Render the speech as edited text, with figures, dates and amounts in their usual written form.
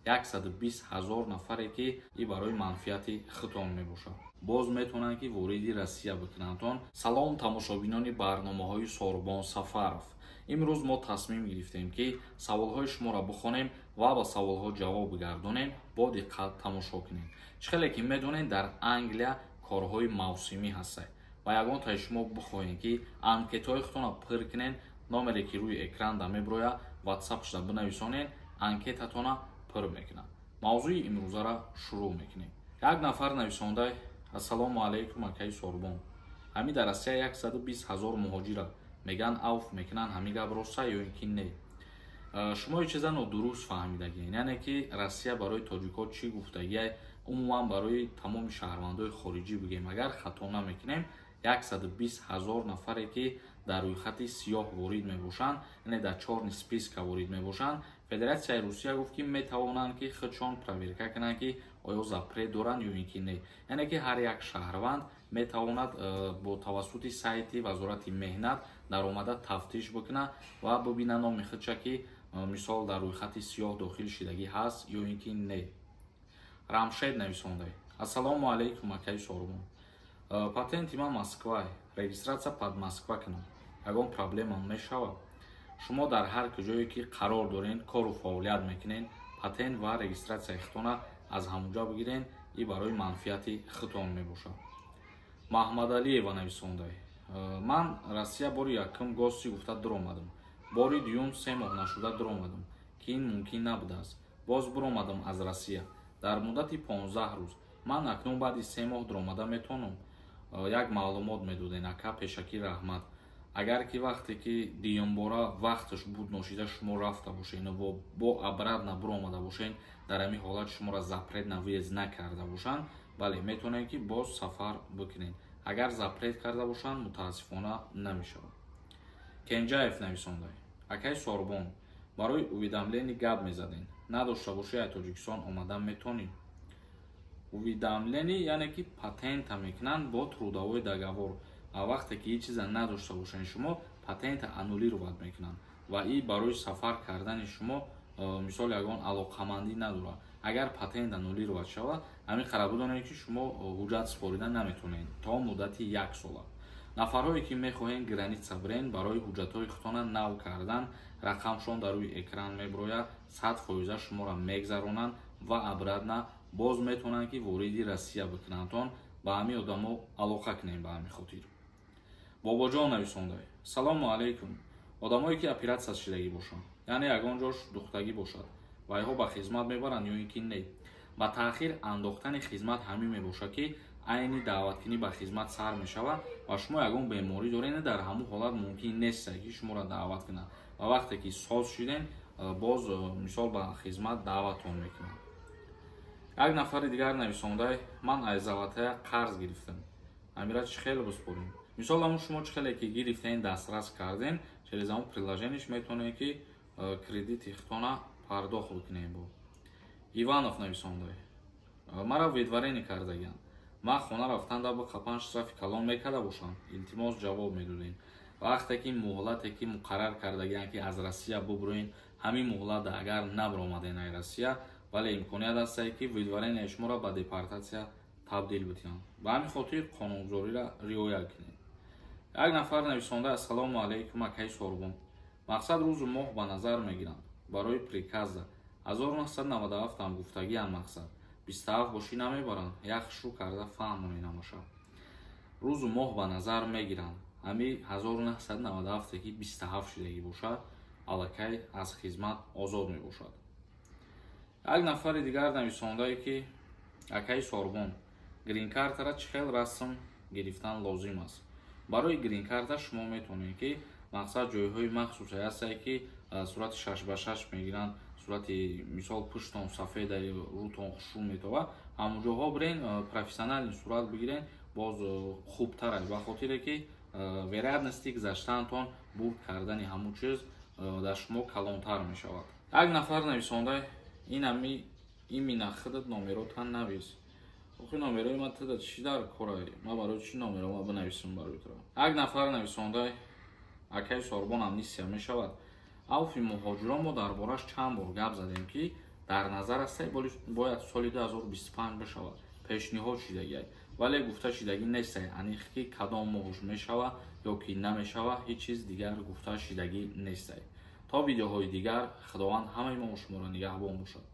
120 ҳазор нафаре, ки и барои манфиати худтон мебошад, боз метавонанд, ки вориди Россия бикунандтон. Салом, тамошобинони барномаҳои Сорбон Сафаров. Имрӯз мо тасмим гирифтем, ки саволҳои шуморо бихонем ва ба саволҳо ҷавоб бигардонем. Бо диққат тамошо кунем. Чӣ хеле ки медонед, дар Англия корҳои мавсимӣ ҳастанд ва ягонтаи шумо бихоҳем, ки анкетаҳои худтонро пур кунен, номере ки рӯи экран да меброяд, ватсапшда бинависонед, анкетатона пур мекунад. Мавзӯи имрӯзаро шурӯъ мекунем. Як нафар нависонда: «Ассалому алайкум, акаи Сорбон. Ҳами дар Россия 120 ҳазор муҳоҷира меган, авф мекунанд, ҳамин гап роста ё ин ки не?» Шумо ин чиза нодуруст фаҳмидагиен. Яъне ки Россия барои тоҷикҳо чӣ гуфтагия, умуман барои тамоми шаҳрвандои хориҷӣ бигем, агар хато намекунем, 120 ҳазор нафаре, ки дар рӯйхати сиёҳ ворид мебошанд, яъне дар чёрный списка ворид мебошанд, Федератсияи Русия гуфт, ки метавонанд, ки худшон проверка кунанд, ки оё запрет доранд ё ин ки не. Яъне ки ҳар як шаҳрванд метавонад бо тавассути сайти Вазорати меҳнат даромада тафтиш бикунад ва бибинад номи худша, ки мисол дар рӯйхати сиёҳ дохил шидагӣ ҳаст ё ин ки не. Рамшед нависонда: «Ассалому алайкум, акаи Сорбон. Патенти ман Москва, регистрация под Москва кунам, ягон проблема мешавад?» Шумо дар ҳар куҷое ки қарор дорен, кору фаъолият мекунен, патент ва регистратсияи худтона аз ҳамонҷа бигирен, и барои манфиати худтон мебошад. Маҳмадалиева нависонда: «Ман Россия бори якум гости гуфта дуромадам, бори дуюм 3 моҳ нашуда дуромадам, ки ин мумкин набудааст. Боз буромадам аз Россия дар муддати 15 рӯз. Ман акнун баъди 3 моҳ дуромада метавонам? Як маълумот медоден, ака, пешакӣ раҳмат». Агар ки вақте ки дуюмбора вақташ буд ношида шумо рафта бошед ва бо обратно буромада бошед, дар ҳамин ҳолат шуморо запрет на въезд накарда бошанд, бале, метавонед, ки боз сафар бикунед. Агар запрет карда бошанд, мутаассифона, намешавад. Кенҷаев нависонда: «Акаи Сорбон, барои уведомление гап мезаден, надошта бошӣ, аз Тоҷикистон омадан метавонӣ?» Уведомление, яъне ки патента мекунанд бо трудовой договор. А вақте ки ин чиза надошта бошед, шумо патента аннулировать мекунанд ва и барои сафар кардани шумо мисол ягон алоқамандӣ надорад. Агар патент аннулировать шавад, ҳамин қара бидонед, ки шумо ҳуҷҷат супорида наметавонед то муддати як сола. Нафарҳое ки мехоҳед граница бирен, барои ҳуҷҷатҳои худтона нав кардан, рақамшон дар рӯи экран меброяд, 100 фоиза шуморо мегзаронанд ва обратно боз метавонанд, ки вориди Россия бикунандтон. Ба ҳамин одамо алоқа кунем. Ба ҳамин хотир Бобоҷон нависонда: «Салому алайкум. Одамое ки оператсия шидагӣ бошанд, яъне ягон ҷош духтагӣ бошад, вайҳо ба хизмат мебаранд ё ин ки не?» Ба таъхир андохтани хизмат ҳамин мебошад, ки айни даъваткунӣ ба хизмат сар мешавад ва шумо ягон беморӣ доред, дар ҳамун ҳолат мумкин нест, ки шуморо даъват кунанд ва вақте ки соз шудем, боз мисол ба хизмат даъватон мекунанд. Як нафари дигар нависонда: «Ман аз Золотая қарз гирифтам, амира чӣ хеле биспорем?» Мисол, ҳамун шумо чӣ хеле ки гирифтем, дастрас кардем, через ҳамун приложениеш метавонед, ки кредити худтона пардохт бикунем. Бо Иванов нависонда: «Мара выдворение кардагианд, ман хона рафтан да бақапан, штрафи калон мекарда бошанд? Илтимос, ҷавоб медодем». Вақте ки муҳлате ки муқаррар кардагианд, ки аз Россия бубуроен, ҳамин муҳлат агар набаромаден ай Россия, вале имконият ҳастае, ки выдворенияи шуморо ба депортатсия табдил бидиҳанд. Ба ҳамин хотир қонунгузориро риоя кунед. Як нафар нависонда: «Ассалому алайкум, акаи Сорбон. Мақсад, рӯзу моҳ ба назар мегиранд барои приказа. 1997 гуфтагиам, мақсад 27 бошӣ намебаранд? Як хушрӯ карда фаҳмонед намаша». Рӯзу моҳ ба назар мегиранд. Ҳами 1997 ки 27 шидагӣ бошад, аллакай аз хизмат озод мебошад. Як нафари дигар нависондае, ки «Акаи Сорбон, гринкартара чӣ хел расм гирифтан лозим аст?» Барои гринкарта шумо метавонед, ки мақсад ҷойҳои махсусе ҳастае, ки сурати 6 ба 6 мегиранд, сурати мисол пуштон сафеда, рӯтон хушрӯ метова, ҳамонҷоҳо бирен, профессиональный сурат бигирен, боз хубтар аст, ба хотире ки вероятности гузаштаантон, бурд кардани ҳамун чиз дар шумо калонтар мешавад. Як нафар нависонда: «Ин ами имина худат номеротан навис». Охи, номерои ма туда чӣ дар корай? Ма барои чӣ номеро ма бинависам барои туро? Як нафар нависонда: «Акаи Сорбон, амнистия мешавад?» Авфи муҳоҷирон мо дар бораш чанд бор гап задем, ки Дар назар аст, бояд соли 2025 бишавад, пешниҳод шидагиай, вале гуфта шидагӣ нестай аниқ, ки кадом моҳуш мешава ё ки намешава. Ҳеҷ чиз дигар гуфта шидагӣ нестай. То видеоҳои дигар, Худованд ҳамаи мо шуморо нигаҳбон бошад.